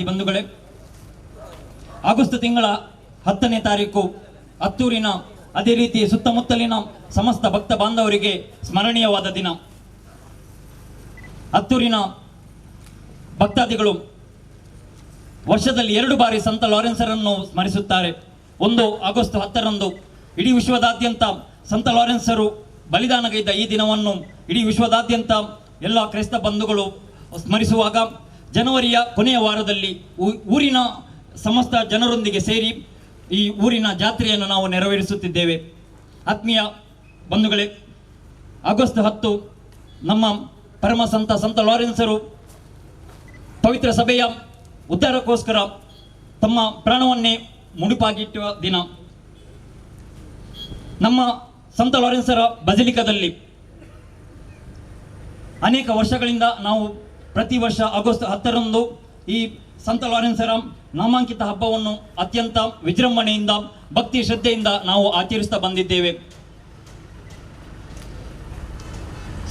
ಭಕ್ತಾದಿ ಬಂಧುಗಳೇ, ಆಗಸ್ಟ್ ತಿಂಗಳ 10ನೇ ತಾರೀಕು ಅತ್ತೂರಿನ ಅದೇ ರೀತಿ ಸುತ್ತಮುತ್ತಲಿನ ಸಮಸ್ತ ಭಕ್ತ ಬಾಂಧವರಿಗೆ ಸ್ಮರಣೀಯವಾದ ದಿನ. ಅತ್ತೂರಿನ ಭಕ್ತಾದಿಗಳು ವರ್ಷದಲ್ಲಿ 2 ಬಾರಿ ಸಂತ ಲಾರೆನ್ಸರನ್ನು ಸ್ಮರಿಸುತ್ತಾರೆ. ಒಂದು ಆಗಸ್ಟ್ 10ರಂದು ಇಡೀ ವಿಶ್ವದಾದ್ಯಂತ ಸಂತ ಲಾರೆನ್ಸರು ಬಲಿದಾನಗೈದ ಈ ದಿನವನ್ನು ಇಡೀ ವಿಶ್ವದಾದ್ಯಂತ ಎಲ್ಲ ಕ್ರೈಸ್ತ ಬಂಧುಗಳು ಸ್ಮರಿಸುವಾಗ, ಜನವರಿಯ ಕೊನೆಯ ವಾರದಲ್ಲಿ ಊರಿನ ಸಮಸ್ತ ಜನರೊಂದಿಗೆ ಸೇರಿ ಈ ಊರಿನ ಜಾತ್ರೆಯನ್ನು ನಾವು ನೆರವೇರಿಸುತ್ತಿದ್ದೇವೆ. ಆತ್ಮೀಯ ಬಂಧುಗಳೇ, ಆಗಸ್ಟ್ 10 ನಮ್ಮ ಪರಮ ಸಂತ ಸಂತ ಲಾರೆನ್ಸರು ಪವಿತ್ರ ಸಭೆಯ ಉದ್ಧಾರಕ್ಕೋಸ್ಕರ ತಮ್ಮ ಪ್ರಾಣವನ್ನೇ ಮುಡುಪಾಗಿಟ್ಟುವ ದಿನ. ನಮ್ಮ ಸಂತ ಲಾರೆನ್ಸರ ಬಸಿಲಿಕಾದಲ್ಲಿ ಅನೇಕ ವರ್ಷಗಳಿಂದ ನಾವು ಪ್ರತಿ ವರ್ಷ ಆಗಸ್ಟ್ 10ರಂದು ಈ ಸಂತ ಲಾರೆನ್ಸರ ನಾಮಾಂಕಿತ ಹಬ್ಬವನ್ನು ಅತ್ಯಂತ ವಿಜೃಂಭಣೆಯಿಂದ ಭಕ್ತಿ ಶ್ರದ್ಧೆಯಿಂದ ನಾವು ಆಚರಿಸ್ತಾ ಬಂದಿದ್ದೇವೆ.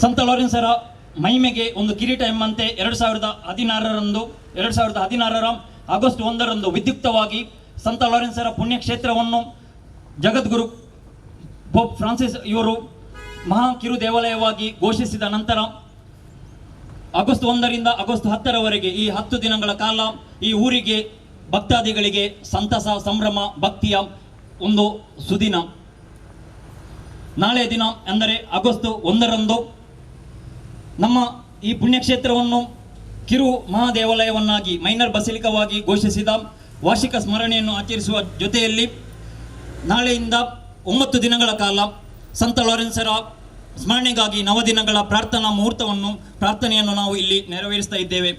ಸಂತ ಲಾರೆನ್ಸರ ಮಹಿಮೆಗೆ ಒಂದು ಕಿರೀಟ ಎಂಬಂತೆ 2016ರ ಆಗಸ್ಟ್ 1ರಂದು ವಿದ್ಯುಕ್ತವಾಗಿ ಸಂತ ಲಾರೆನ್ಸರ ಪುಣ್ಯಕ್ಷೇತ್ರವನ್ನು ಜಗದ್ಗುರು ಪೋಪ್ ಫ್ರಾನ್ಸಿಸ್ ಇವರು ಮಹಾ ಕಿರು ದೇವಾಲಯವಾಗಿ ಘೋಷಿಸಿದ ನಂತರ ಆಗಸ್ಟ್ 1ರಿಂದ ಆಗಸ್ಟ್ 10ರವರೆಗೆ ಈ 10 ದಿನಗಳ ಕಾಲ ಈ ಊರಿಗೆ ಭಕ್ತಾದಿಗಳಿಗೆ ಸಂತಸ, ಸಂಭ್ರಮ, ಭಕ್ತಿಯ ಒಂದು ಸುದಿನ. ನಾಳೆ ದಿನ ಅಂದರೆ ಆಗಸ್ಟ್ 1ರಂದು ನಮ್ಮ ಈ ಪುಣ್ಯಕ್ಷೇತ್ರವನ್ನು ಕಿರು ಮಹಾದೇವಾಲಯವನ್ನಾಗಿ ಮೈನರ್ ಬಸಿಲಿಕವಾಗಿ ಘೋಷಿಸಿದ ವಾರ್ಷಿಕ ಸ್ಮರಣೆಯನ್ನು ಆಚರಿಸುವ ಜೊತೆಯಲ್ಲಿ ನಾಳೆಯಿಂದ 9 ದಿನಗಳ ಕಾಲ ಸಂತ ಲಾರೆನ್ಸರ ಸ್ಮರಣೆಗಾಗಿ ನವದಿನಗಳ ಪ್ರಾರ್ಥನಾ ಮುಹೂರ್ತವನ್ನು ಪ್ರಾರ್ಥನೆಯನ್ನು ನಾವು ಇಲ್ಲಿ ನೆರವೇರಿಸ್ತಾ ಇದ್ದೇವೆ.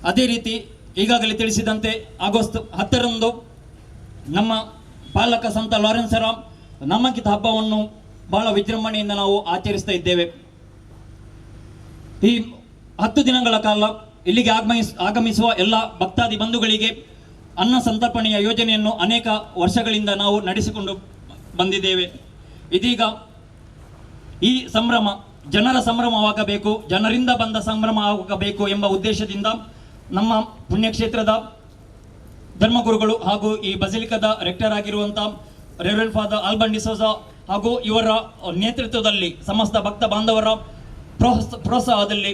ಅದೇ ರೀತಿ ಈಗಾಗಲೇ ತಿಳಿಸಿದಂತೆ ಆಗಸ್ಟ್ 10ರಂದು ನಮ್ಮ ಪಾಲಕ ಸಂತ ಲಾರೆನ್ಸರ ನಾಮಾಂಕಿತ ಹಬ್ಬವನ್ನು ಬಹಳ ವಿಜೃಂಭಣೆಯಿಂದ ನಾವು ಆಚರಿಸ್ತಾ ಇದ್ದೇವೆ. ಈ 10 ದಿನಗಳ ಕಾಲ ಇಲ್ಲಿಗೆ ಆಗಮಿಸುವ ಎಲ್ಲ ಭಕ್ತಾದಿ ಬಂಧುಗಳಿಗೆ ಅನ್ನ ಸಂತರ್ಪಣೆಯ ಯೋಜನೆಯನ್ನು ಅನೇಕ ವರ್ಷಗಳಿಂದ ನಾವು ನಡೆಸಿಕೊಂಡು ಬಂದಿದ್ದೇವೆ. ಇದೀಗ ಈ ಸಂಭ್ರಮ ಜನರ ಸಂಭ್ರಮವಾಗಬೇಕು, ಜನರಿಂದ ಬಂದ ಸಂಭ್ರಮ ಆಗಬೇಕು ಎಂಬ ಉದ್ದೇಶದಿಂದ ನಮ್ಮ ಪುಣ್ಯಕ್ಷೇತ್ರದ ಧರ್ಮಗುರುಗಳು ಹಾಗೂ ಈ ಬಸಿಲಿಕದ ರೆಕ್ಟರ್ ಆಗಿರುವಂಥ ರೆವರೆಂಡ್ ಫಾದರ್ ಆಲ್ಬನ್ ಡಿಸೋಜಾ ಹಾಗೂ ಇವರ ನೇತೃತ್ವದಲ್ಲಿ ಸಮಸ್ತ ಭಕ್ತ ಬಾಂಧವರ ಪ್ರೋತ್ಸಾಹದಲ್ಲಿ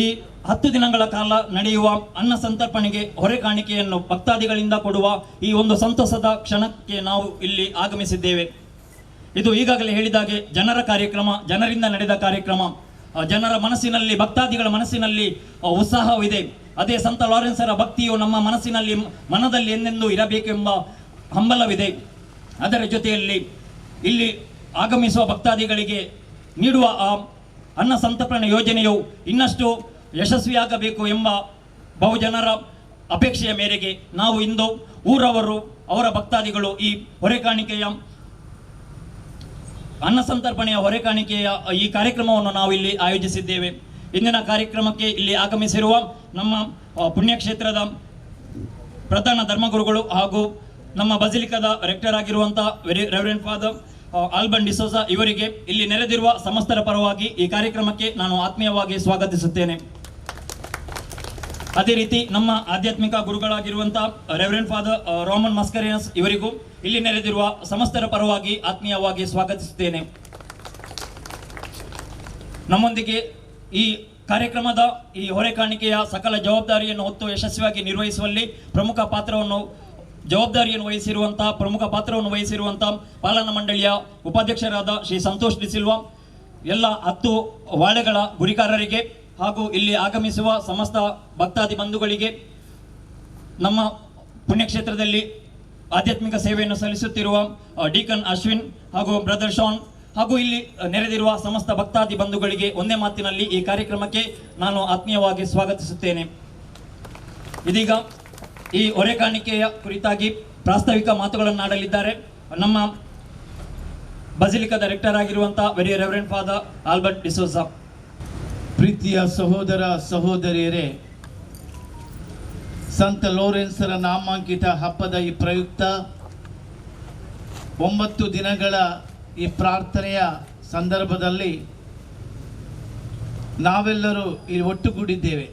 ಈ 10 ದಿನಗಳ ಕಾಲ ನಡೆಯುವ ಅನ್ನ ಸಂತರ್ಪಣೆಗೆ ಹೊರೆ ಕಾಣಿಕೆಯನ್ನು ಭಕ್ತಾದಿಗಳಿಂದ ಕೊಡುವ ಈ ಒಂದು ಸಂತಸದ ಕ್ಷಣಕ್ಕೆ ನಾವು ಇಲ್ಲಿ ಆಗಮಿಸಿದ್ದೇವೆ. ಇದು ಈಗಾಗಲೇ ಹೇಳಿದಾಗೆ ಜನರ ಕಾರ್ಯಕ್ರಮ, ಜನರಿಂದ ನಡೆದ ಕಾರ್ಯಕ್ರಮ. ಜನರ ಮನಸ್ಸಿನಲ್ಲಿ, ಭಕ್ತಾದಿಗಳ ಮನಸ್ಸಿನಲ್ಲಿ ಉತ್ಸಾಹವಿದೆ. ಅದೇ ಸಂತ ಲಾರೆನ್ಸರ ಭಕ್ತಿಯು ನಮ್ಮ ಮನಸ್ಸಿನಲ್ಲಿ, ಮನದಲ್ಲಿ ಎಂದೆಂದೂ ಇರಬೇಕೆಂಬ ಹಂಬಲವಿದೆ. ಅದರ ಜೊತೆಯಲ್ಲಿ ಇಲ್ಲಿ ಆಗಮಿಸುವ ಭಕ್ತಾದಿಗಳಿಗೆ ನೀಡುವ ಆ ಅನ್ನ ಸಂತರ್ಪಣೆ ಯೋಜನೆಯು ಇನ್ನಷ್ಟು ಯಶಸ್ವಿಯಾಗಬೇಕು ಎಂಬ ಬಹುಜನರ ಅಪೇಕ್ಷೆಯ ಮೇರೆಗೆ ನಾವು ಇಂದು ಊರವರು, ಅವರ ಭಕ್ತಾದಿಗಳು ಈ ಹೊರೆಕಾಣಿಕೆಯ ಅನ್ನ ಸಂತರ್ಪಣೆಯ ಹೊರೆಕಾಣಿಕೆಯ ಈ ಕಾರ್ಯಕ್ರಮವನ್ನು ನಾವು ಇಲ್ಲಿ ಆಯೋಜಿಸಿದ್ದೇವೆ. ಇಂದಿನ ಕಾರ್ಯಕ್ರಮಕ್ಕೆ ಇಲ್ಲಿ ಆಗಮಿಸಿರುವ ನಮ್ಮ ಪುಣ್ಯಕ್ಷೇತ್ರದ ಪ್ರಧಾನ ಧರ್ಮಗುರುಗಳು ಹಾಗೂ ನಮ್ಮ ಬಸಿಲಿಕದ ರೆಕ್ಟರ್ ಆಗಿರುವಂಥ ರೆವರೆಂಡ್ ಫಾದರ್ ಆಲ್ಬನ್ ಡಿಸೋಜಾ ಇವರಿಗೆ ಇಲ್ಲಿ ನೆರೆದಿರುವ ಸಮಸ್ತರ ಪರವಾಗಿ ಈ ಕಾರ್ಯಕ್ರಮಕ್ಕೆ ನಾನು ಆತ್ಮೀಯವಾಗಿ ಸ್ವಾಗತಿಸುತ್ತೇನೆ. ಅದೇ ರೀತಿ ನಮ್ಮ ಆಧ್ಯಾತ್ಮಿಕ ಗುರುಗಳಾಗಿರುವಂಥ ರೆವರೆಂಡ್ ಫಾದರ್ ರೋಮನ್ ಮಸ್ಕರೇನಸ್ ಇವರಿಗೂ ಇಲ್ಲಿ ನೆರೆದಿರುವ ಸಮಸ್ತರ ಪರವಾಗಿ ಆತ್ಮೀಯವಾಗಿ ಸ್ವಾಗತಿಸುತ್ತೇನೆ. ನಮ್ಮೊಂದಿಗೆ ಈ ಕಾರ್ಯಕ್ರಮದ ಈ ಹೊರೆ ಕಾಣಿಕೆಯ ಸಕಲ ಜವಾಬ್ದಾರಿಯನ್ನು ಹೊತ್ತು ಯಶಸ್ವಿಯಾಗಿ ನಿರ್ವಹಿಸುವಲ್ಲಿ ಪ್ರಮುಖ ಪಾತ್ರವನ್ನು ಜವಾಬ್ದಾರಿಯನ್ನು ವಹಿಸಿರುವಂತಹ ಪ್ರಮುಖ ಪಾತ್ರವನ್ನು ವಹಿಸಿರುವಂಥ ಪಾಲನಾ ಮಂಡಳಿಯ ಉಪಾಧ್ಯಕ್ಷರಾದ ಶ್ರೀ ಸಂತೋಷ್ ಡಿಸಿಲ್ವಾ, ಎಲ್ಲ 10 ವಾಳೆಗಳ ಗುರಿಕಾರರಿಗೆ ಹಾಗೂ ಇಲ್ಲಿ ಆಗಮಿಸುವ ಸಮಸ್ತ ಭಕ್ತಾದಿ ಬಂಧುಗಳಿಗೆ, ನಮ್ಮ ಪುಣ್ಯಕ್ಷೇತ್ರದಲ್ಲಿ ಆಧ್ಯಾತ್ಮಿಕ ಸೇವೆಯನ್ನು ಸಲ್ಲಿಸುತ್ತಿರುವ ಡೀಕನ್ ಅಶ್ವಿನ್ ಹಾಗೂ ಬ್ರದರ್ ಶಾನ್ ಹಾಗೂ ಇಲ್ಲಿ ನೆರೆದಿರುವ ಸಮಸ್ತ ಭಕ್ತಾದಿ ಬಂಧುಗಳಿಗೆ ಒಂದೇ ಮಾತಿನಲ್ಲಿ ಈ ಕಾರ್ಯಕ್ರಮಕ್ಕೆ ನಾನು ಆತ್ಮೀಯವಾಗಿ ಸ್ವಾಗತಿಸುತ್ತೇನೆ. ಇದೀಗ ಈ ಹೊರೆ ಕಾಣಿಕೆಯ ಕುರಿತಾಗಿ ಪ್ರಾಸ್ತಾವಿಕ ಮಾತುಗಳನ್ನಾಡಲಿದ್ದಾರೆ ನಮ್ಮ ಬಸಿಲಿಕದ ರೆಕ್ಟರ್ ಆಗಿರುವಂಥ very reverend father Albert D'Souza. ಪ್ರೀತಿಯ ಸಹೋದರ ಸಹೋದರಿಯರೇ, ಸಂತ ಲೋರೆನ್ಸರ ನಾಮಾಂಕಿತ ಹಬ್ಬದ ಈ ಪ್ರಯುಕ್ತ 9 ದಿನಗಳ ಈ ಪ್ರಾರ್ಥನೆಯ ಸಂದರ್ಭದಲ್ಲಿ ನಾವೆಲ್ಲರೂ ಇಲ್ಲಿ ಒಟ್ಟುಗೂಡಿದ್ದೇವೆ.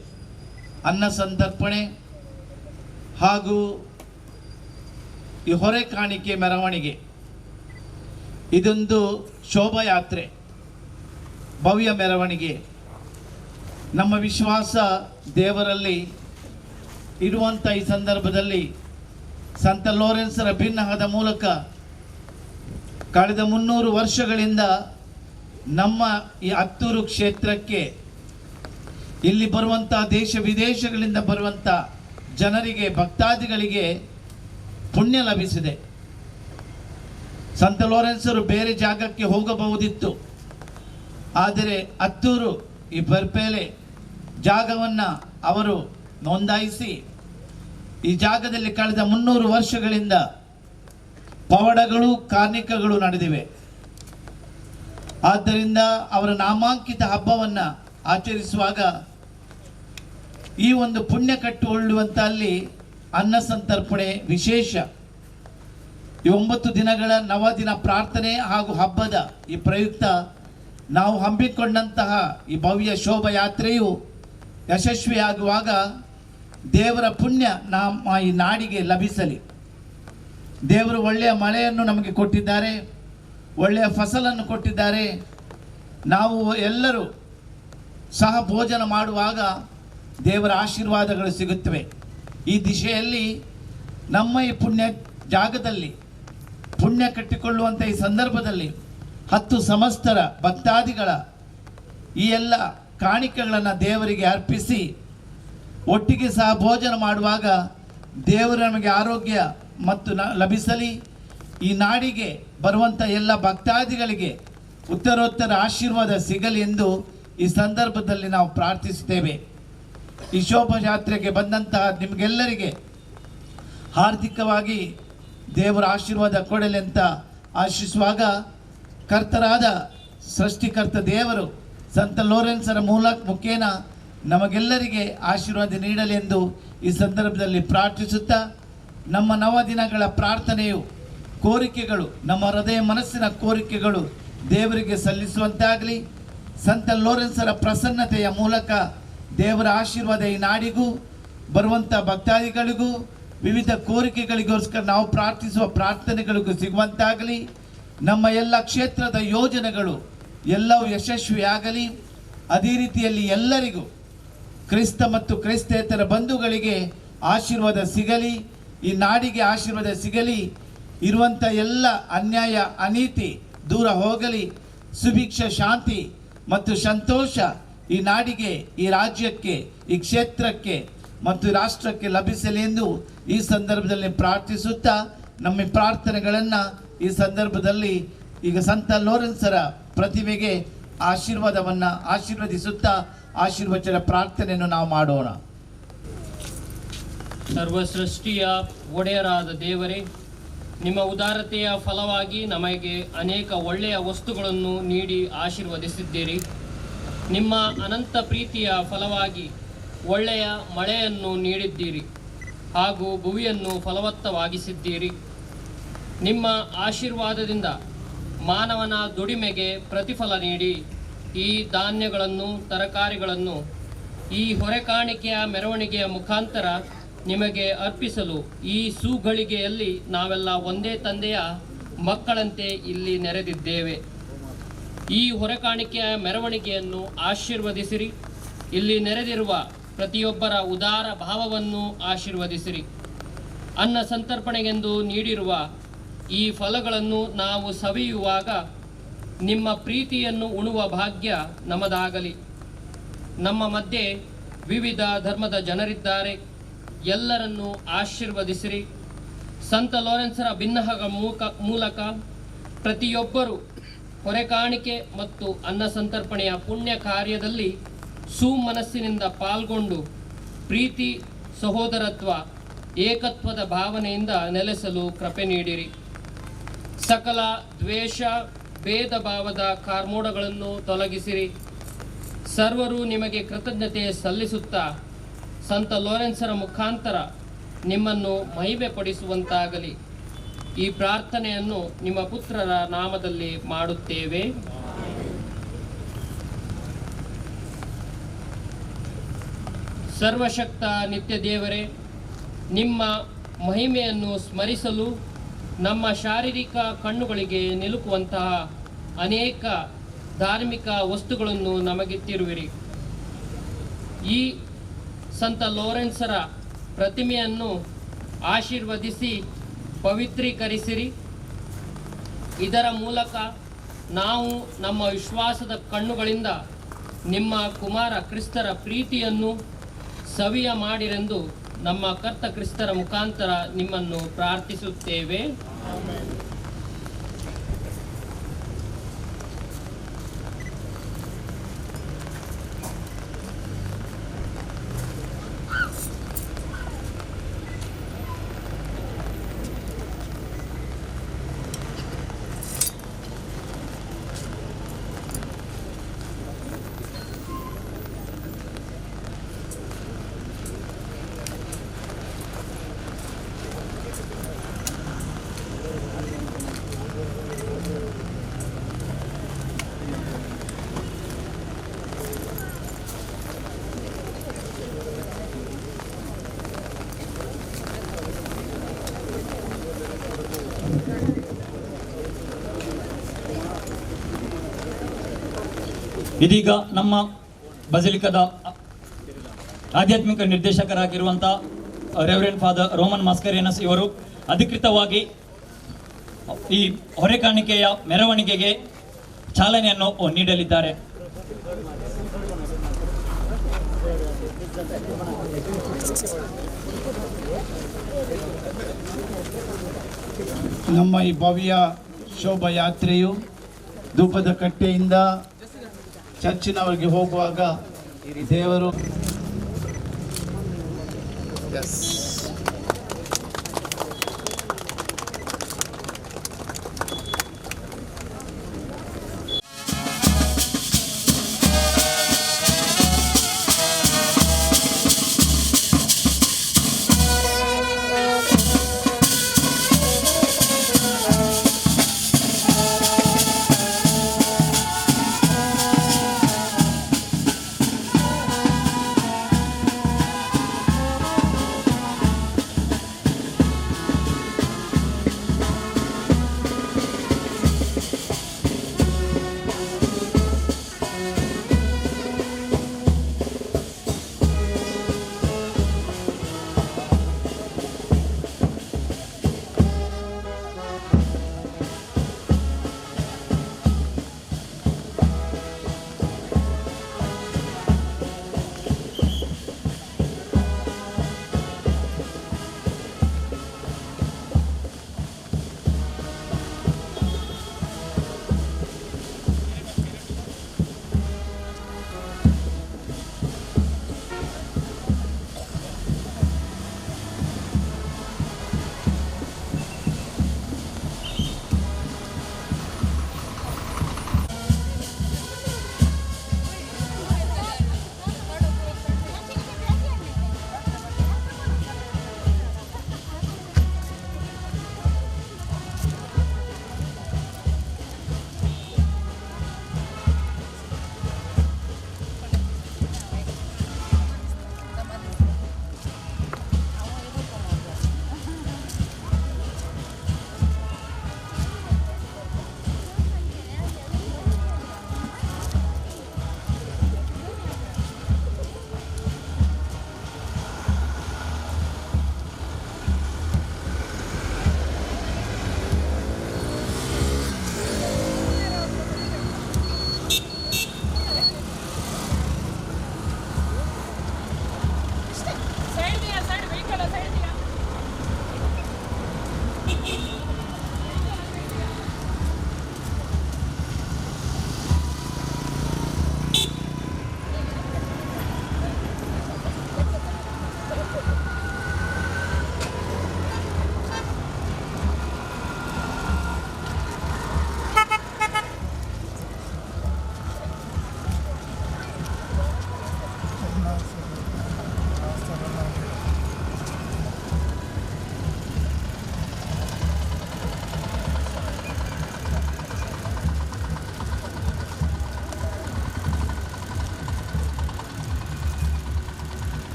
ಅನ್ನ ಸಂತರ್ಪಣೆ ಹಾಗೂ ಈ ಹೊರೆ ಕಾಣಿಕೆ ಮೆರವಣಿಗೆ, ಇದೊಂದು ಶೋಭಾಯಾತ್ರೆ, ಭವ್ಯ ಮೆರವಣಿಗೆ. ನಮ್ಮ ವಿಶ್ವಾಸ ದೇವರಲ್ಲಿ ಇರುವಂಥ ಈ ಸಂದರ್ಭದಲ್ಲಿ ಸಂತ ಲೋರೆನ್ಸರ ಭಿನ್ನಹದ ಮೂಲಕ ಕಳೆದ 300 ವರ್ಷಗಳಿಂದ ನಮ್ಮ ಈ ಅತ್ತೂರು ಕ್ಷೇತ್ರಕ್ಕೆ ಇಲ್ಲಿ ಬರುವಂಥ ದೇಶ ವಿದೇಶಗಳಿಂದ ಬರುವಂಥ ಜನರಿಗೆ, ಭಕ್ತಾದಿಗಳಿಗೆ ಪುಣ್ಯ ಲಭಿಸಿದೆ. ಸಂತ ಲೋರೆನ್ಸರು ಬೇರೆ ಜಾಗಕ್ಕೆ ಹೋಗಬಹುದಿತ್ತು, ಆದರೆ ಅತ್ತೂರು ಈ ಬರ್ಪೇಲೆ ಜಾಗವನ್ನು ಅವರು ನೋಂದಾಯಿಸಿ ಈ ಜಾಗದಲ್ಲಿ ಕಳೆದ 300 ವರ್ಷಗಳಿಂದ ಪವಾಡಗಳು, ಕಾರ್ಣಿಕಗಳು ನಡೆದಿವೆ. ಆದ್ದರಿಂದ ಅವರ ನಾಮಾಂಕಿತ ಹಬ್ಬವನ್ನು ಆಚರಿಸುವಾಗ ಈ ಒಂದು ಪುಣ್ಯ ಕಟ್ಟಿಕೊಳ್ಳುವಂಥ ಅಲ್ಲಿ ಅನ್ನ ಸಂತರ್ಪಣೆ ವಿಶೇಷ. ಈ 9 ದಿನಗಳ ನವದಿನ ಪ್ರಾರ್ಥನೆ ಹಾಗೂ ಹಬ್ಬದ ಈ ಪ್ರಯುಕ್ತ ನಾವು ಹಮ್ಮಿಕೊಂಡಂತಹ ಈ ಭವ್ಯ ಶೋಭಾಯಾತ್ರೆಯು ಯಶಸ್ವಿಯಾಗುವಾಗ ದೇವರ ಪುಣ್ಯ ನಮ್ಮ ಈ ನಾಡಿಗೆ ಲಭಿಸಲಿ. ದೇವರು ಒಳ್ಳೆಯ ಮಳೆಯನ್ನು ನಮಗೆ ಕೊಟ್ಟಿದ್ದಾರೆ, ಒಳ್ಳೆಯ ಫಸಲನ್ನು ಕೊಟ್ಟಿದ್ದಾರೆ. ನಾವು ಎಲ್ಲರೂ ಸಹ ಭೋಜನ ಮಾಡುವಾಗ ದೇವರ ಆಶೀರ್ವಾದಗಳು ಸಿಗುತ್ತವೆ. ಈ ದಿಶೆಯಲ್ಲಿ ನಮ್ಮ ಈ ಪುಣ್ಯ ಜಾಗದಲ್ಲಿ ಪುಣ್ಯ ಕಟ್ಟಿಕೊಳ್ಳುವಂಥ ಈ ಸಂದರ್ಭದಲ್ಲಿ 10 ಸಮಸ್ತರ ಭಕ್ತಾದಿಗಳ ಈ ಎಲ್ಲ ಕಾಣಿಕೆಗಳನ್ನು ದೇವರಿಗೆ ಅರ್ಪಿಸಿ ಒಟ್ಟಿಗೆ ಸಹ ಭೋಜನ ಮಾಡುವಾಗ ದೇವರು ನಮಗೆ ಆರೋಗ್ಯ ಮತ್ತು ಲಭಿಸಲಿ. ಈ ನಾಡಿಗೆ ಬರುವಂಥ ಎಲ್ಲ ಭಕ್ತಾದಿಗಳಿಗೆ ಉತ್ತರೋತ್ತರ ಆಶೀರ್ವಾದ ಸಿಗಲಿ ಎಂದು ಈ ಸಂದರ್ಭದಲ್ಲಿ ನಾವು ಪ್ರಾರ್ಥಿಸುತ್ತೇವೆ. ಈ ಶೋಭಾಯಾತ್ರೆಗೆ ಬಂದಂತಹ ನಿಮಗೆಲ್ಲರಿಗೆ ಹಾರ್ದಿಕವಾಗಿ ದೇವರ ಆಶೀರ್ವಾದ ಕೊಡಲಿ ಅಂತ ಆಶಿಸುವಾಗ ಕರ್ತರಾದ ಸೃಷ್ಟಿಕರ್ತ ದೇವರು ಸಂತ ಲೋರೆನ್ಸರ ಮುಖೇನ ನಮಗೆಲ್ಲರಿಗೆ ಆಶೀರ್ವಾದ ನೀಡಲಿ ಎಂದು ಈ ಸಂದರ್ಭದಲ್ಲಿ ಪ್ರಾರ್ಥಿಸುತ್ತಾ, ನಮ್ಮ ನವದಿನಗಳ ಪ್ರಾರ್ಥನೆಯು ಕೋರಿಕೆಗಳು, ನಮ್ಮ ಹೃದಯ ಮನಸ್ಸಿನ ಕೋರಿಕೆಗಳು ದೇವರಿಗೆ ಸಲ್ಲಿಸುವಂತಾಗಲಿ. ಸಂತ ಲೋರೆನ್ಸರ ಪ್ರಸನ್ನತೆಯ ಮೂಲಕ ದೇವರ ಆಶೀರ್ವಾದ ಈ ನಾಡಿಗೂ ಬರುವಂಥ ಭಕ್ತಾದಿಗಳಿಗೂ ವಿವಿಧ ಕೋರಿಕೆಗಳಿಗೋಸ್ಕರ ನಾವು ಪ್ರಾರ್ಥಿಸುವ ಪ್ರಾರ್ಥನೆಗಳಿಗೂ ಸಿಗುವಂತಾಗಲಿ. ನಮ್ಮ ಎಲ್ಲ ಕ್ಷೇತ್ರದ ಯೋಜನೆಗಳು ಎಲ್ಲವೂ ಯಶಸ್ವಿಯಾಗಲಿ. ಅದೇ ರೀತಿಯಲ್ಲಿ ಎಲ್ಲರಿಗೂ ಕ್ರಿಸ್ತ ಮತ್ತು ಕ್ರಿಸ್ತೇತರ ಬಂಧುಗಳಿಗೆ ಆಶೀರ್ವಾದ ಸಿಗಲಿ, ಈ ನಾಡಿಗೆ ಆಶೀರ್ವಾದ ಸಿಗಲಿ. ಇರುವಂಥ ಎಲ್ಲ ಅನ್ಯಾಯ ಅನೀತಿ ದೂರ ಹೋಗಲಿ. ಸುಭಿಕ್ಷ, ಶಾಂತಿ ಮತ್ತು ಸಂತೋಷ ಈ ನಾಡಿಗೆ, ಈ ರಾಜ್ಯಕ್ಕೆ, ಈ ಕ್ಷೇತ್ರಕ್ಕೆ ಮತ್ತು ರಾಷ್ಟ್ರಕ್ಕೆ ಲಭಿಸಲಿ ಎಂದು ಈ ಸಂದರ್ಭದಲ್ಲಿ ಪ್ರಾರ್ಥಿಸುತ್ತಾ ನಮ್ಮ ಪ್ರಾರ್ಥನೆಗಳನ್ನು ಈ ಸಂದರ್ಭದಲ್ಲಿ ಈಗ ಸಂತ ಲೋರೆನ್ಸರ ಪ್ರತಿಮೆಗೆ ಆಶೀರ್ವಾದವನ್ನು ಆಶೀರ್ವದಿಸುತ್ತಾ ಆಶೀರ್ವಚನ ಪ್ರಾರ್ಥನೆಯನ್ನು ನಾವು ಮಾಡೋಣ. ಸರ್ವಸೃಷ್ಟಿಯ ಒಡೆಯರಾದ ದೇವರೇ, ನಿಮ್ಮ ಉದಾರತೆಯ ಫಲವಾಗಿ ನಮಗೆ ಅನೇಕ ಒಳ್ಳೆಯ ವಸ್ತುಗಳನ್ನು ನೀಡಿ ಆಶೀರ್ವದಿಸಿದ್ದೀರಿ. ನಿಮ್ಮ ಅನಂತ ಪ್ರೀತಿಯ ಫಲವಾಗಿ ಒಳ್ಳೆಯ ಮಳೆಯನ್ನು ನೀಡಿದ್ದೀರಿ ಹಾಗೂ ಭೂಮಿಯನ್ನು ಫಲವತ್ತವಾಗಿಸಿದ್ದೀರಿ. ನಿಮ್ಮ ಆಶೀರ್ವಾದದಿಂದ ಮಾನವನ ದುಡಿಮೆಗೆ ಪ್ರತಿಫಲ ನೀಡಿ ಈ ಧಾನ್ಯಗಳನ್ನು, ತರಕಾರಿಗಳನ್ನು ಈ ಹೊರೆಕಾಣಿಕೆಯ ಮೆರವಣಿಗೆಯ ಮುಖಾಂತರ ನಿಮಗೆ ಅರ್ಪಿಸಲು ಈ ಸುಗಳಿಗೆಯಲ್ಲಿ ನಾವೆಲ್ಲ ಒಂದೇ ತಂದೆಯ ಮಕ್ಕಳಂತೆ ಇಲ್ಲಿ ನೆರೆದಿದ್ದೇವೆ. ಈ ಹೊರೆಕಾಣಿಕೆಯ ಮೆರವಣಿಗೆಯನ್ನು ಆಶೀರ್ವದಿಸಿರಿ. ಇಲ್ಲಿ ನೆರೆದಿರುವ ಪ್ರತಿಯೊಬ್ಬರ ಉದಾರ ಭಾವವನ್ನು ಆಶೀರ್ವದಿಸಿರಿ. ಅನ್ನ ಸಂತರ್ಪಣೆಗೆಂದು ನೀಡಿರುವ ಈ ಫಲಗಳನ್ನು ನಾವು ಸವಿಯುವಾಗ ನಿಮ್ಮ ಪ್ರೀತಿಯನ್ನು ಉಣುವ ಭಾಗ್ಯ ನಮ್ಮದಾಗಲಿ. ನಮ್ಮ ಮಧ್ಯೆ ವಿವಿಧ ಧರ್ಮದ ಜನರಿದ್ದಾರೆ, ಎಲ್ಲರನ್ನೂ ಆಶೀರ್ವದಿಸಿರಿ. ಸಂತ ಲಾರೆನ್ಸರ ಭಿನ್ನಹಗಳ ಮೂಲಕ ಪ್ರತಿಯೊಬ್ಬರು ಹೊರೆಕಾಣಿಕೆ ಮತ್ತು ಅನ್ನ ಸಂತರ್ಪಣೆಯ ಪುಣ್ಯ ಕಾರ್ಯದಲ್ಲಿ ಸುಮನಸ್ಸಿನಿಂದ ಪಾಲ್ಗೊಂಡು ಪ್ರೀತಿ, ಸಹೋದರತ್ವ, ಏಕತ್ವದ ಭಾವನೆಯಿಂದ ನೆಲೆಸಲು ಕೃಪೆ ನೀಡಿರಿ. ಸಕಲ ದ್ವೇಷ, ಭೇದ ಭಾವದ ಕಾರ್ಮೋಡಗಳನ್ನು ತೊಲಗಿಸಿರಿ. ಸರ್ವರು ನಿಮಗೆ ಕೃತಜ್ಞತೆ ಸಲ್ಲಿಸುತ್ತಾ ಸಂತ ಲಾರೆನ್ಸರ ಮುಖಾಂತರ ನಿಮ್ಮನ್ನು ಮಹಿಮೆ ಪಡಿಸುವಂತಾಗಲಿ. ಈ ಪ್ರಾರ್ಥನೆಯನ್ನು ನಿಮ್ಮ ಪುತ್ರರ ನಾಮದಲ್ಲಿ ಮಾಡುತ್ತೇವೆ. ಸರ್ವಶಕ್ತ ನಿತ್ಯ ದೇವರೇ, ನಿಮ್ಮ ಮಹಿಮೆಯನ್ನು ಸ್ಮರಿಸಲು ನಮ್ಮ ಶಾರೀರಿಕ ಕಣ್ಣುಗಳಿಗೆ ನಿಲುಕುವಂತಹ ಅನೇಕ ಧಾರ್ಮಿಕ ವಸ್ತುಗಳನ್ನು ನಮಗಿತ್ತಿರುವಿರಿ. ಈ ಸಂತ ಲೋರೆನ್ಸರ ಪ್ರತಿಮೆಯನ್ನು ಆಶೀರ್ವದಿಸಿ ಪವಿತ್ರೀಕರಿಸಿರಿ. ಇದರ ಮೂಲಕ ನಾವು ನಮ್ಮ ವಿಶ್ವಾಸದ ಕಣ್ಣುಗಳಿಂದ ನಿಮ್ಮ ಕುಮಾರ ಕ್ರಿಸ್ತರ ಪ್ರೀತಿಯನ್ನು ಸವಿಯ ಮಾಡಿರೆಂದು ನಮ್ಮ ಕರ್ತ ಕ್ರಿಸ್ತರ ಮುಖಾಂತರ ನಿಮ್ಮನ್ನು ಪ್ರಾರ್ಥಿಸುತ್ತೇವೆ. ಇದೀಗ ನಮ್ಮ ಬಸಿಲಿಕದ ಆಧ್ಯಾತ್ಮಿಕ ನಿರ್ದೇಶಕರಾಗಿರುವಂಥ ರೆವರೆಂಡ್ ಫಾದರ್ ರೋಮನ್ ಮಾಸ್ಕರೇನಸ್ ಇವರು ಅಧಿಕೃತವಾಗಿ ಈ ಹೊರೆಕಾಣಿಕೆಯ ಮೆರವಣಿಗೆಗೆ ಚಾಲನೆಯನ್ನು ನೀಡಲಿದ್ದಾರೆ. ನಮ್ಮ ಈ ಭವ್ಯ ಶೋಭಾಯಾತ್ರೆಯು ಧೂಪದ ಕಟ್ಟೆಯಿಂದ ಚರ್ಚಿನವರಿಗೆ ಹೋಗುವಾಗ ದೇವರು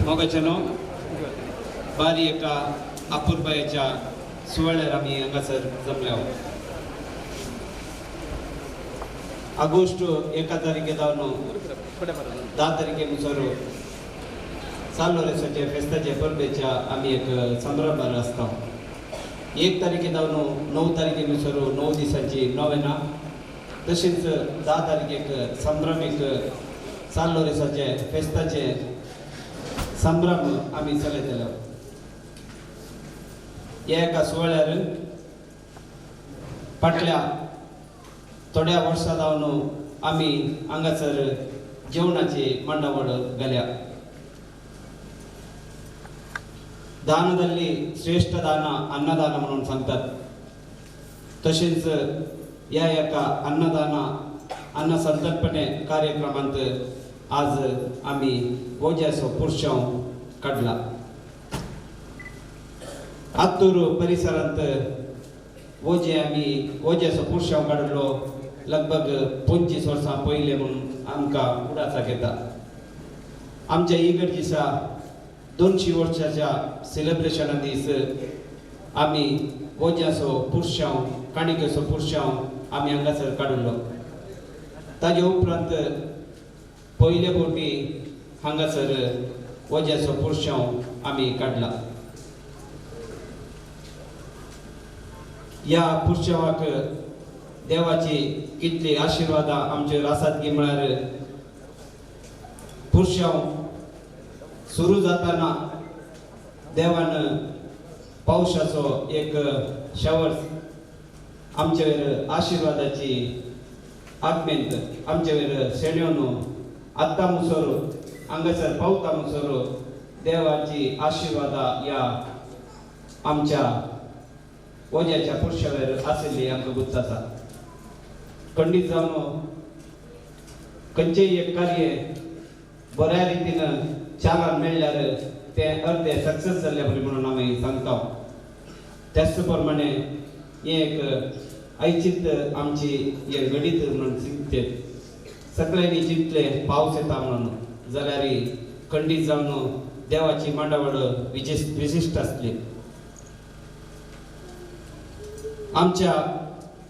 मोगाचेनो बारी एका अपुरबायेच्या सुवाळ्यार आमी हांगासर जमल्या. ऑगस्ट 1 तारखे जावन 10 तारखे मुसर सान लोरेंसाचे फेस्ताचे परबेच्या आमी एक संभ्रमार आसता. 1 तारखे जावन 9 तारखे मुसर 9 दिसांची नोवेना, तशेंच 10 तारखेक संभ्रमीक सान लोरेंसाचे फेस्ताचे संभ्रम आमी चलयतले. ह्या एका सुवाळ्यार फाटल्या थोड्या वर्सां जावन आमी हांगासर जेवणाची मांडावळ घाल्या. दानದಲ್ಲಿ श्रेष्ठ दान अन्नदान म्हणून सांगतात, तशेंच ह्या एका अन्नदान अन्न संतर्पणे कार्यक्रमांत आज आमी वोज्याचो पुरशांव काडला. आत्तूर परिसरांत वोजे आमी वोज्याचो पुरशांव काडलो लगभग 25 वर्सां पयलें म्हणून आमकां उडासाक येता. आमच्या इगर्जीच्या 200 वर्साच्या सेलिब्रेशना दीस आमी वोज्याचो पुरशांव काणिकेचो पुरशांव आमी हांगासर काडलो. ताजे उपरांत पयले फावटी हांगासर वोज्याचो पुरशांव आमी काडला. ह्या पुरशांवाक देवाची कितली आशिर्वादां आमचेर आसात की म्हळ्यार पुरशांव सुरू जाताना देवान पावसाचो एक शवर आमचेर आशिर्वादाची आगमेंत आमचेर शेणेवन आत्तां मुसर हांगासर पावता मुसर देवाची आशिर्वादां ह्या आमच्या वोज्याच्या पुरशावेर आशिल्ली आमकां गुर्त आसा. खंडीत जावन खंयचेय एक कार्य बऱ्या रितीन चालन मेळ्ळ्यार तें अर्दे सक्सेस जाल्ले बरें म्हणून आमी सांगता. त्याच प्रमाणे हें एक आयचीत आमची हें घडीत म्हणून चिंतले सगळ्यांनी चिंतलें पावस येता म्हणून, जाल्यार खंडीत जावन देवाची मांडावळ विशिश्ट आसली. आमच्या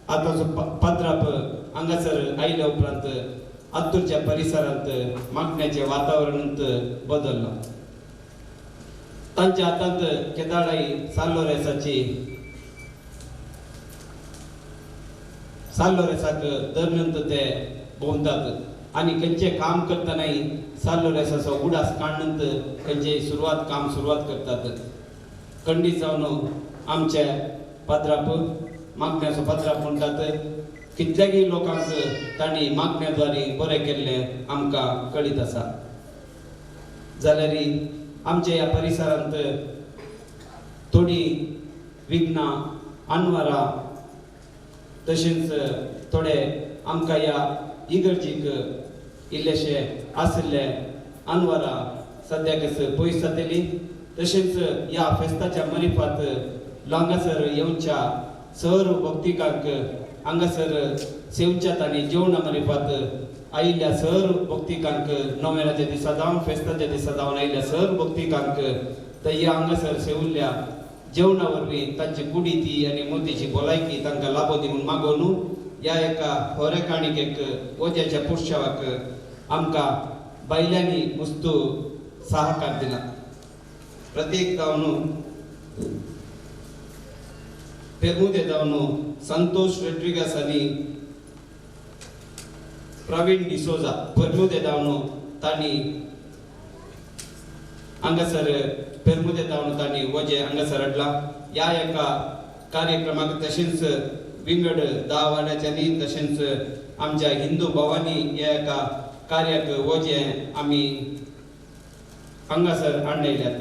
आतांचो पात्राप हांगासर आयल्या उपरांत आत्तूरच्या परिसरांत मागण्याचें वातावरणांत बदल्लां. तांच्या हातांत केदाळाई सान लोरेंसाक धरून ते भोंवतात आनी खंयचें काम करतनाय सान लोरेंसाचो उडास काडून खंयचें सुरवात काम सुरवात करतात. खंडीत जावन आमचे पात्राप मागण्याचो पात्राप म्हणटात कितल्यागी लोकांक तांणी मागण्या द्वारे बरें केल्लें आमकां कळीत आसा। जाल्यार आमच्या ह्या परिसरांत थोडी विघ्नां अनवरां तशेंच थोडे आमकां ह्या इगर्जीक इल्लेशे आशिल्ले अनवरां सद्याक पयस जातली। तशेंच ह्या फेस्ताच्या मरिफात हांगासर येवच्या सर भक्तिकांक हांगासर सेवच्या तांणी जेवणा मरिफात आयिल्ल्या सर भक्तिकांक नोवेनाच्या दिसा जावन फेस्ताच्या दिसा जावन आयिल्ल्या सर भक्तिकांक तर ह्या हांगासर सेवल्ल्या जेवणा वरवीं तांची कुडी ती आनी मोतीची भलायकी तांकां लाभो दी म्हूण मागोवन ह्या एका होरेकाणिकेक वज्याच्या पुरशावाक आमकां बायल्यांनी मुस्तू सहकार दिला। प्रत्येक जावन पेरमुदे जावन संतोष रोड्रिगस आनी प्रवीण डिसोजा पेरमुदे जावन तांणी हांगासर पेरमुदे जावन तांणी वजें हांगासर हाडलां। ह्या एका कार्यक्रमाक तशेंच विंगड 10 वाड्याच्यांनी तशेंच आमच्या हिंदू भावांनी ह्या एका कार्याक वजें आमी हांगासर हाडल्यात।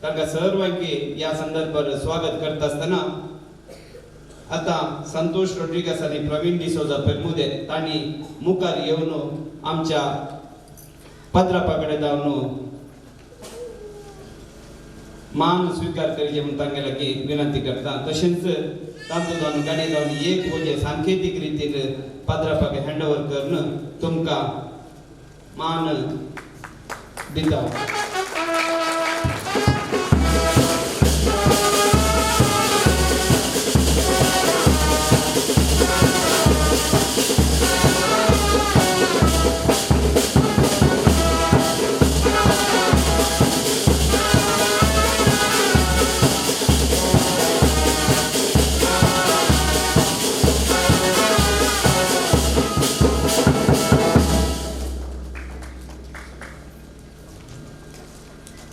तांकां सर्वांकी ह्या संदर्भार स्वागत करता आसतना आतां संतोष रोड्रिगस आनी प्रवीण डिसोजा पेरमुदे तांणी मुखार येवन आमच्या पत्रापा कडेन जावन मान स्वीकार करचे म्हूण तांगे लागीं विनंती करता। तशेंच तातूंत जावन गाडी जावन एक वजें सांकेतीक रितीन पाद्रापाक हँड ओवर करून तुमकां मान दिता।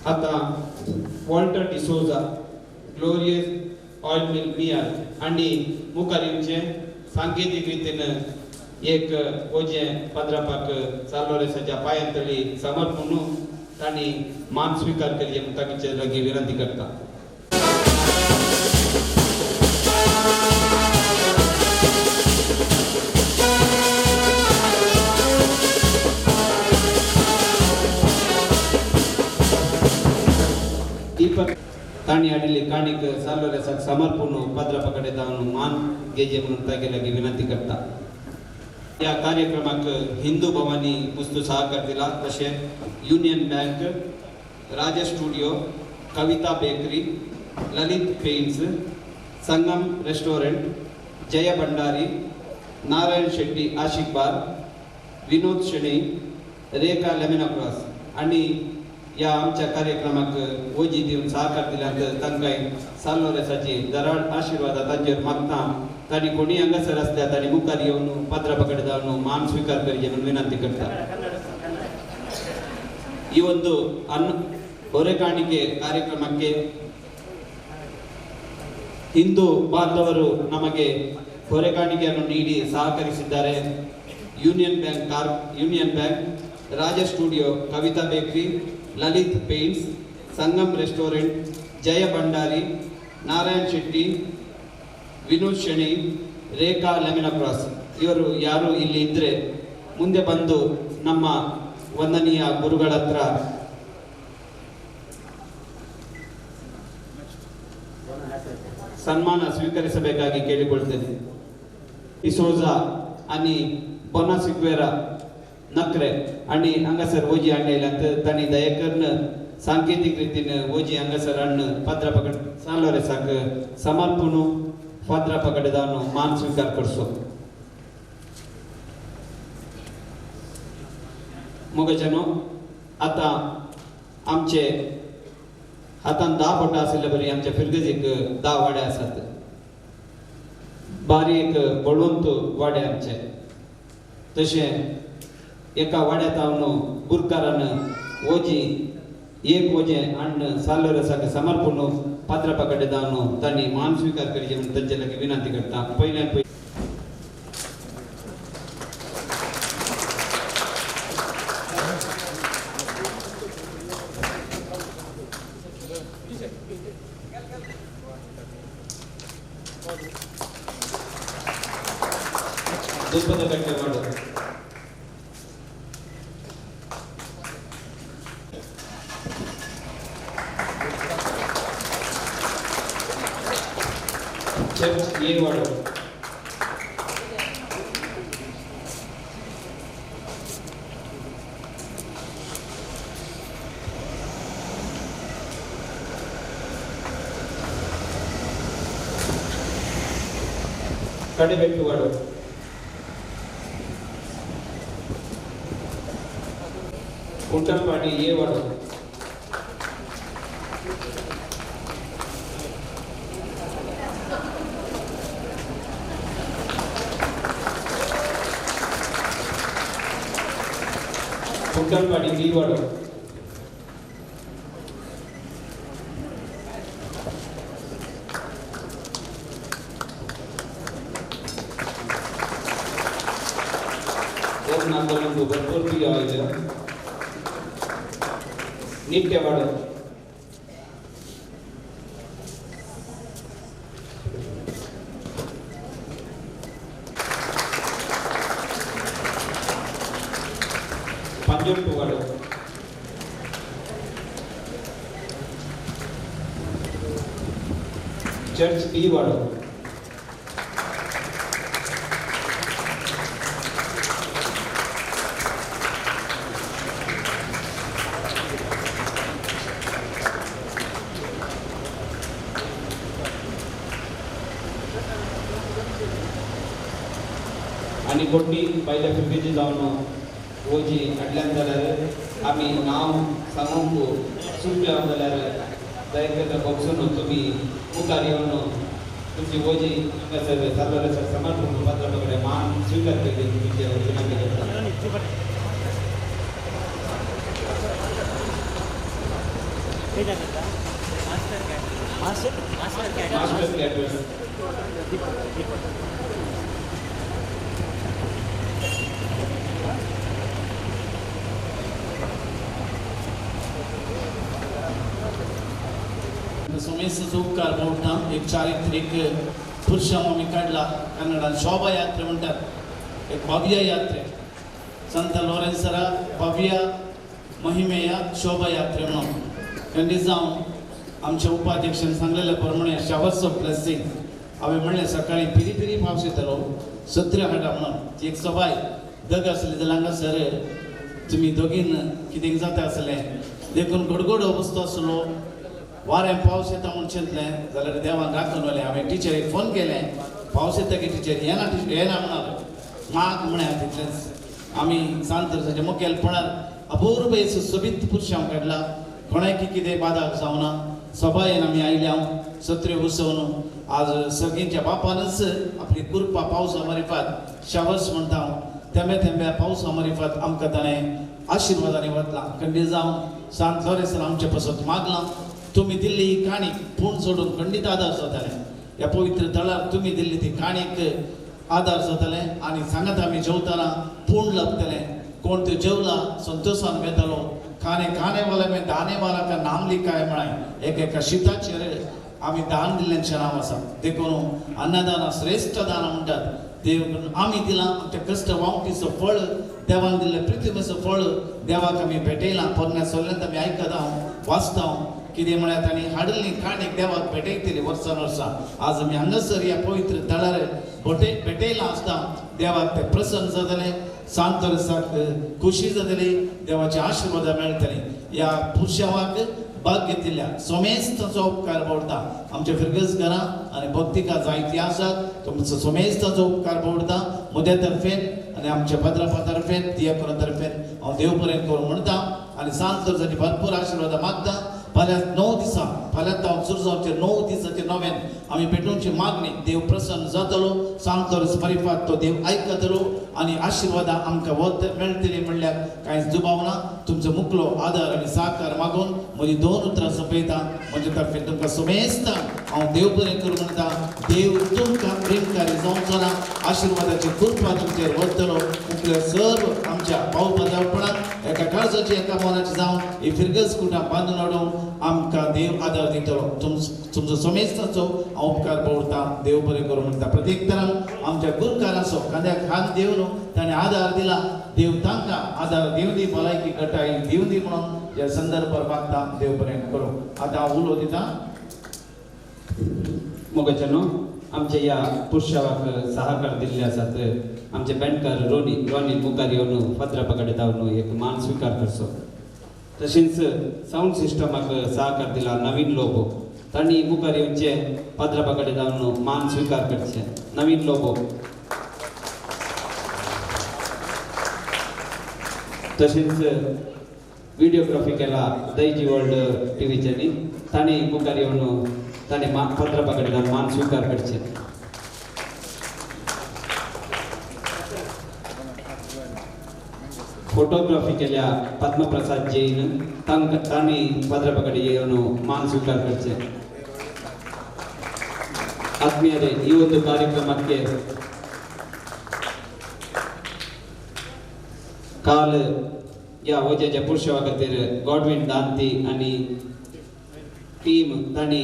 आतां Walter D'Souza glorious oil mill मियार आनी मुखार येवचें सांकेतीक रितीन एक वजें पाद्रापाक साल्लोरेसाच्या पांयां तळी समर्पण तांणी मान स्वीकार करचे म्हूण तांचे लागीं विनंती करता। दीपक तांणी हाडिल्ली काणीक साल्लोरेसाक समर्पण पाद्रापा कडेन जावन मान घेवचें म्हणून तागे लागीं विनंती करता। ह्या कार्यक्रमाक हिंदू भवानी वस्तू सहकार दिला तशें Union Bank, Raja studio, Kavita bakery, Lalit paints, Sangam restaurant, Jaya Bhandari, Narayan Shetty Ashik bar, Vinod Shenoy, Rekha lemon cross आनी ह्या आमच्या कार्यक्रमाक वजी दिवन सहकार दिल्यात तांकां साल्लोरेसाची दराळ आशिर्वादा तांचेर मागता। तांणी कोणी हांगासर आसल्या तांणी मुखार येवन पाद्रापा कडेन जावन मान स्वीकार करचे म्हणून विनंती करता। ಈ ಒಂದು ಹೊರೆಕಾಣಿಕೆ ಕಾರ್ಯಕ್ರಮಕ್ಕೆ ಹಿಂದೂ ಬಾಂಧವರು ನಮಗೆ ಹೊರೆಕಾಣಿಕೆಯನ್ನು ನೀಡಿ ಸಹಕರಿಸಿದ್ದಾರೆ. Union Bank, Raja studio, Kavita bakery, Lalit paints, Sangam restaurant, Jaya Bhandari, Narayan Shetty, Vinod Shenoy, Rekha ಲೆಮಿನಾ cross ಇವರು ಯಾರು ಇಲ್ಲಿ ಇದ್ದರೆ ಮುಂದೆ ಬಂದು ನಮ್ಮ ವಂದನೀಯ ಗುರುಗಳ ಹತ್ರ ಸನ್ಮಾನ ಸ್ವೀಕರಿಸಬೇಕಾಗಿ ಕೇಳಿಕೊಳ್ತೇನೆ. ಡಿಸೋಜಾ आणि बोना सिक्वेरा नकरे आणि हांगासर ओजी हाडले तांणी दया करून सांकेतीक रितीन ओजी हांगासर हाडून पाद्रापा कडेन साल्लोरेसाक समर्पण फादरापा कडेन जावन मान स्वीकार करचो. मोगाच्यानो आतां आमचे हातान 10 बोटां आशिल्ले बरी आमच्या फिरगजीक 10 वाडे आसात. बारीक बळवंत वाडे आमचे. तशें एका वाड्यांत हांव गुरकारान ओजी एक वजें हाडून साल्लोरेसाक समर्पण पाद्रापा कडेन जावन तांणी मान स्वीकार करचे म्हणून तांचे लागीं विनंती करता. पयल्यान पयलीं Dhoopadakatte ward. Church A ward. Kadebettu ward. Kuntalpadi A ward. Kuntalpadi B ward. भरपूर निट्यवाड. पंजोट्टु ward. Church B ward. आनी कोटी पयल्या फिरगेची जावन ओजी हाडल्यान जाल्यार आमी नांव सांगूंक सुटले जाल्यार दयेक बॉक्सून तुमी मुखार येवन तुमची ओजी हांगासर साल्वाराच्या समर्पण पत्रा कडेन मान स्विकार केली तुमचे विनंती करता. Master caterers. सोमेसाचो उपकार मोडटा. एक चारित्रीक पुरुषां आमी काडला कन्नडान शोभा यात्रा म्हणटात, एक भव्य यात्रे संत लॉरेन्सरा भव्य महिमेया शोभा यात्रे म्हणून खंडीत जावन आमच्या उपाध्यक्षान सांगलेले प्रमाणे शवर्स ऑफ ब्लेसिंग हांवें म्हणलें सकाळी पिरी पिरी पावस येतालो सत्र्यो हाडा म्हणून ती एक सवाय दग आसली जाल्यार हांगासर तुमी दोगीन कितें जाता आसलें देखून गडगडो वस्तू आसलो वारें पावस येता म्हूण चिंतलें जाल्यार देवान राखून व्हेलें. हांवें टिचरीक फोन केलें पावस येता की टिचर येना टिचर येना म्हणालो माग म्हळ्यार तितलेंच आमी सांत मुखेलपणान अपूर्व सोबीत पुरशांव काडला कोणाकी कितें बादाक जावना सभायेन आमी आयल्या सत्र्यो उसोवन आज सगळींच्या बापानच आपली कृपा पावसा मारिफात शावर्स म्हणटा हांव तेंबे तेंब्या पावसा मारिफात आमकां ताणें आशिर्वादांनी वतला खंडीत जावन सांत लॉरेन्सान आमचे पासत मागलां तुमी दिल्ली ही काणीक पूण सोडून खंडीत आदार जाताले ह्या पवित्र थळार तुमी दिल्ली ती काणीक आदार जाताले आनी सांगत आमी जेवतना पूण लपतले कोण त्यो जेवला संतोशान वेतालो खाने खाने वाला में दाने वाला का नाम लिखा है म्हळ्यार एक एका शिताचेर आमी दान दिल्ल्यांचें नांव आसा देखून अन्नदान श्रेश्ठ दान म्हणटात देव आमी दिलां आमच्या कश्ट वावटीचो फळ देवान दिल्लें प्रितिमेचो फळ देवाक आमी भेटयलां पोरण्या सोल्ल्यांत आमी आयकता हांव वाचता हांव कितें म्हळ्यार तांणी हाडिल्ली काणीक देवाक भेटयतली वर्सान वर्सां आज आमी हांगासर ह्या पवित्र थळार भेटयलां आसता देवाक ते प्रसन्न जातले सांत रसाक खुशी जातली देवाचे आशिर्वाद मेळटले ह्या पुरशावाक भाग्य दिल्या सोमेस्ताचो उपकार पडटा आमच्या फिरगज घरां आनी भक्तिका जायती आसात तुमचो सोमेस्ताचो उपकार पडटा म्हज्या तर्फेन आनी आमच्या पद्रापा तर्फेन दियाकोरा तर्फेन हांव देव बरें करूं म्हणटा आनी सांत रसाची भरपूर आशिर्वाद मागता. फाल्यां 9 दिसां फाल्यां हांव सुरू जावचे 9 दिसाचे नव्यान आमी पेटोवची मागणी देव प्रसन्न जातलो सांत रस परिफात तो देव आयकतलो आनी आशिर्वादां आमकां वत मेळटली म्हणल्यार कांयच दुबाव ना. तुमचो मुकलो आदार आनी सहकार मागून म्हजी दोन उतरां सोंपयता. म्हजे तर्फे तुमकां सुमेस्त हांव देव बरें करूं म्हणटा. देव तुमकां प्रेमकारी जावचो ना, आशिर्वादाची कृपा तुमचेर वतलो. मुकले सर्व आमच्या पावपा देवपणाक एका काळजाची एका मनाची जावन ही फिरगज कुटां बांदून हाडूंक आमकां देव आदार दितलो. तुमचो समेस्ताचो हांव उपकार पवरता. देव बरें करूं म्हणटा. प्रत्येक तरान आमच्या गुरकाराचो खांद्याक हात दिवन ताणें आदार दिला. देव तांकां आदार दिवं दी, भलायकी घटाय दिवं दी म्हणून ह्या संदर्भार मागता. देव बरें करूं. आतां हांव उलो दिता. मोगाच्यानो आमच्या ह्या पुरशावाक सहकार दिल्ले आसात आमचे बँडकार रोनी रोनी मुखार येवन फातरापा कडेन धांवन एक मान स्विकार करचो. तशेंच सावंड सिस्टमाक सहकार दिला नवीन लोबो, तांणी मुखार येवचे पाद्रापा कडेन धांवन मान स्विकार करचे नवीन लोबो. तशेंच व्हिडिओग्राफी केला दैजी वर्ल्ड टीव्हीच्यांनी, तांणी मुखार येवन ताणें पाद्रापा कडेन मान स्विकार करचे. फोटोग्राफी केल्या पद्मप्रसाद जैन, तांणी पाद्रापा कडेन येवन मान स्विकार करचे. ಆತ್ಮೀಯರೇ, ಈ ಒಂದು ಕಾರ್ಯಕ್ರಮಕ್ಕೆ ಕಾಲ್ या वोज्याच्या पुरुषवा खातीर गॉडविन दांती आनी टीम तांणी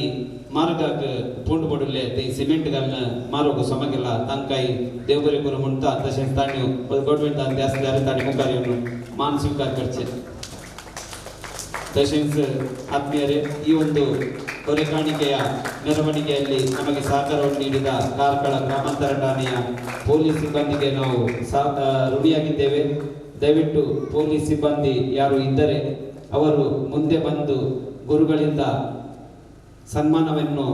मार्गाक पूंड पडिल्ले ते सिमेंट घालून मारोग समा केला. तांकांय देव बरें करूं म्हणटा. तशेंच तांणी गॉडविन दांती आसल्यार तांणी मुखार येवन मान स्विकार करचे. तशेंच ಆತ್ಮೀಯರೇ, ಈ ಒಂದು ಹೊರೆಕಾಣಿಕೆಯ ಮೆರವಣಿಗೆಯಲ್ಲಿ ನಮಗೆ ಸಹಕಾರವನ್ನು ನೀಡಿದ ಕಾರ್ಕಳ ಗ್ರಾಮಾಂತರ ಠಾಣೆಯ ಪೊಲೀಸ್ ಸಿಬ್ಬಂದಿಗೆ ನಾವು ಋಣಿಯಾಗಿದ್ದೇವೆ. ದಯವಿಟ್ಟು ಪೊಲೀಸ್ ಸಿಬ್ಬಂದಿ ಯಾರು ಇದ್ದರೆ ಅವರು ಮುಂದೆ ಬಂದು ಗುರುಗಳಿಂದ ಸನ್ಮಾನವನ್ನು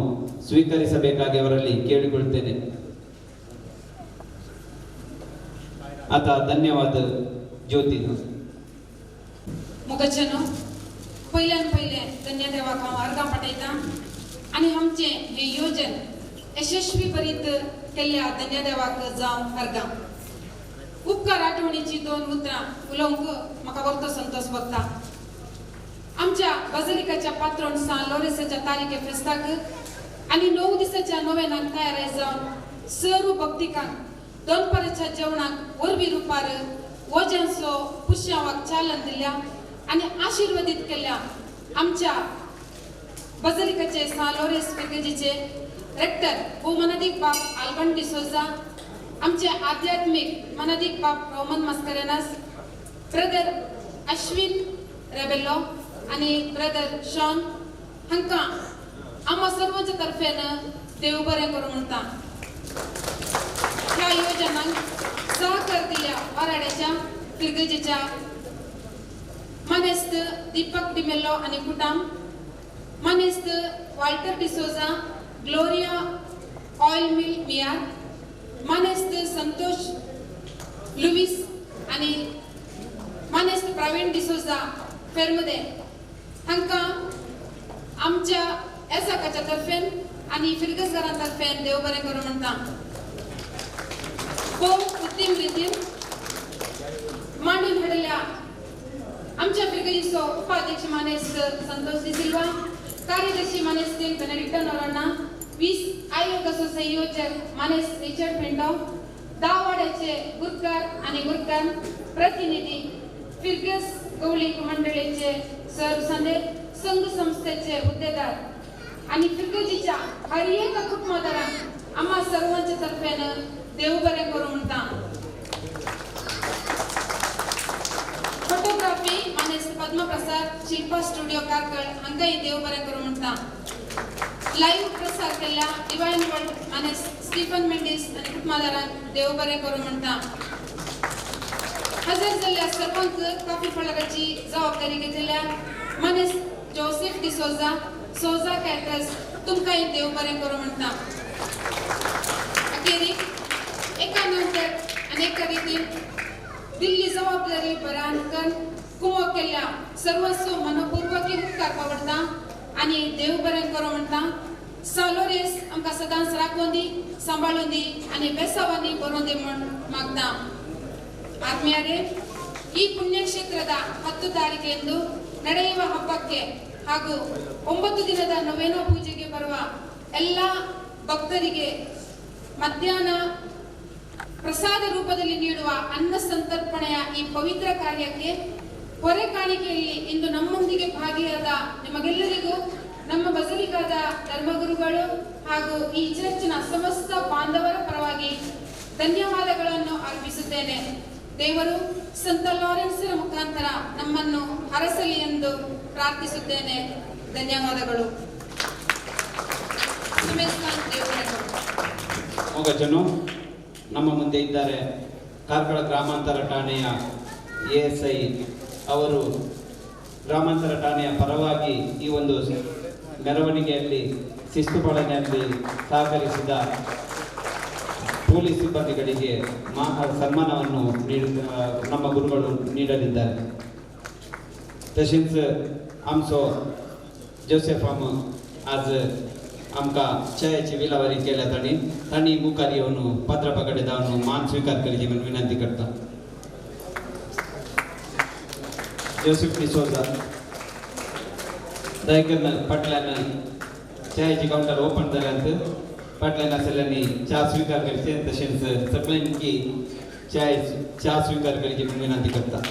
ಸ್ವೀಕರಿಸಬೇಕಾಗಿ ಅವರಲ್ಲಿ ಕೇಳಿಕೊಳ್ಳುತ್ತೇನೆ. ಆತ ಧನ್ಯವಾದ ಜ್ಯೋತಿ. मुगचनो पयल्यान पयलें धन्य देवाक हांव अर्गां पाठयता आनी आमचें हें योजन यशस्वी परीत केल्ल्या धन्य देवाक जावं अर्गां. उपकार आठवणीची दोन उतरां उलोवंक म्हाका वर्तो संतोष भोगता. आमच्या बाजलिकाच्या पात्रोन सान लोरेसाच्या तारीखे फेस्ताक आनी 9 दिसाच्या नोवेनाक तयार जावन सर्व भक्तिकांक दोनपाराच्या जेवणाक वरवी रुपार वोज्यांचो पुष्यावाक चालन दिल्या आनी आशिर्वादीत केल्या आमच्या बाजलिकाचे सान लोरेस फिरगजीचे रेक्टर भोवमानादीक बाप आल्बन डिसोजा, आमचे आध्यात्मिक मनादीक बाप रोमन मस्करेनास, ब्रदर अश्विन रेबेल्लो आनी ब्रदर शॉन हांकां आम्हा सर्वांच्या तर्फेन देव बरें करूं म्हणटा. ह्या योजनांक सहकार दिल्या वाराड्याच्या फिरगजेच्या मानेस्त दीपक डिमेल्लो आनी कुटाम, मानेस्त Walter D'Souza Gloria oil mill Miyar, मानेस्त संतोष लुवीस आनी मानेस्त प्रवीण डिसोजा फेर्मदे हांकां आमच्या एसाकाच्या तर्फेन आनी फिरगजगारां तर्फेन देव बरें करूं म्हणटा. भोव उत्तम रितीन मांडून हाडिल्ल्या आमच्या फिरगजीचो उपाध्यक्ष मानेस्त संतोष डिसिल्वा, कार्यदर्शी मानेस्त बेनेडिक्टा नोरोन्हा, 20 आयोगाचो संयोजक मानेस्त रिचर्ड पिंटो, 10 वाड्याचे गुरकार आनी गुरकार प्रतिनिधी, फिरगज गवळीक मंडळीचे सर संदे संघ संस्थेचे हुद्देदार आनी फिरगजीच्या हर एका कुटुंबादारांक आम्हा सर्वांच्या तर्फेन देव बरें करूं म्हणटा. फोटोग्राफी मानेस्त पद्मप्रसाद शिल्पा स्टुडिओ कार्कळ हांकांय देव बरें करूं म्हणटा. लाईव्ह प्रसार केल्ल्या डिवायन वर्ल्ड मानेस्त स्टीफन मेंडीस आनी कुटुंबादारांक देव बरें करूं म्हणटा. हजर जाल्ल्या सर्वांक काफी फळाची जबाबदारी घेतल्या मानेस्त जोसेफ डिसोजा सोजा कॅटर्स तुमकांय देव बरें करूं म्हणटा. अखेरीक एका नंतर अनेक रितीन दिल्ली जबाबदारी बरान करून कुमो केल्ल्या सर्वस्व मनपूर्वक उपकार पावडटा आनी देव बरें करूं म्हणटा. सालोरेस आमकां सदांच राखून दी, सांबाळून दी आनी बेसावांनी बरोवन दी म्हूण मागता. ಆತ್ಮೀಯರೇ, ಈ ಪುಣ್ಯಕ್ಷೇತ್ರದ 10 ತಾರೀಕೆಂದು ನಡೆಯುವ ಹಬ್ಬಕ್ಕೆ ಹಾಗೂ 9 ದಿನದ ನೊವೇನೋ ಪೂಜೆಗೆ ಬರುವ ಎಲ್ಲ ಭಕ್ತರಿಗೆ ಮಧ್ಯಾಹ್ನ ಪ್ರಸಾದ ರೂಪದಲ್ಲಿ ನೀಡುವ ಅನ್ನ ಸಂತರ್ಪಣೆಯ ಈ ಪವಿತ್ರ ಕಾರ್ಯಕ್ಕೆ ಹೊರೆ ಕಾಣಿಕೆಯಲ್ಲಿ ಇಂದು ನಮ್ಮೊಂದಿಗೆ ಭಾಗಿಯಾದ ನಿಮಗೆಲ್ಲರಿಗೂ ನಮ್ಮ ಬಸಲಿಕಾದ ಧರ್ಮಗುರುಗಳು ಹಾಗೂ ಈ ಚರ್ಚ್ನ ಸಮಸ್ತ ಬಾಂಧವರ ಪರವಾಗಿ ಧನ್ಯವಾದಗಳನ್ನು ಅರ್ಪಿಸುತ್ತೇನೆ. ದೇವರು ಸಂತ ಲಾರೆನ್ಸರ ಮುಖಾಂತರ ನಮ್ಮನ್ನು ಹರಸಲಿ ಎಂದು ಪ್ರಾರ್ಥಿಸುತ್ತೇನೆ. ಧನ್ಯವಾದಗಳು. ನಮ್ಮ ಮುಂದೆ ಇದ್ದಾರೆ ಕಾರ್ಕಳ ಗ್ರಾಮಾಂತರ ಠಾಣೆಯ ಎಎಸ್ಐ ಅವರು. ಗ್ರಾಮಾಂತರ ಠಾಣೆಯ ಪರವಾಗಿ ಈ ಒಂದು ಮೆರವಣಿಗೆಯಲ್ಲಿ ಶಿಸ್ತು ಪಾಲನೆಯಲ್ಲಿ ಸಹಕರಿಸಿದ ಪೊಲೀಸ್ ಸಿಬ್ಬಂದಿಗಳಿಗೆ ಸನ್ಮಾನವನ್ನು ನಮ್ಮ ಗುರುಗಳು ನೀಡಲಿದ್ದಾರೆ. तशेंच आमचो जोसेफ आम आज आमकां च्यायेची विलावारी केल्या तांणी तांणी मुखार येवन पात्रापा कडेन जावन मान स्विकार करची म्हूण विनंती करता. जोसेफ डिसोजा दयकन्न फाटल्यान च्यायेची कावंटर ओपन जाल्यात फाटल्यान आशिल्ल्यांनी च्या स्विकार करचे तशेंच सगळ्यांकी च्या स्विकार करची म्हूण विनंती करता.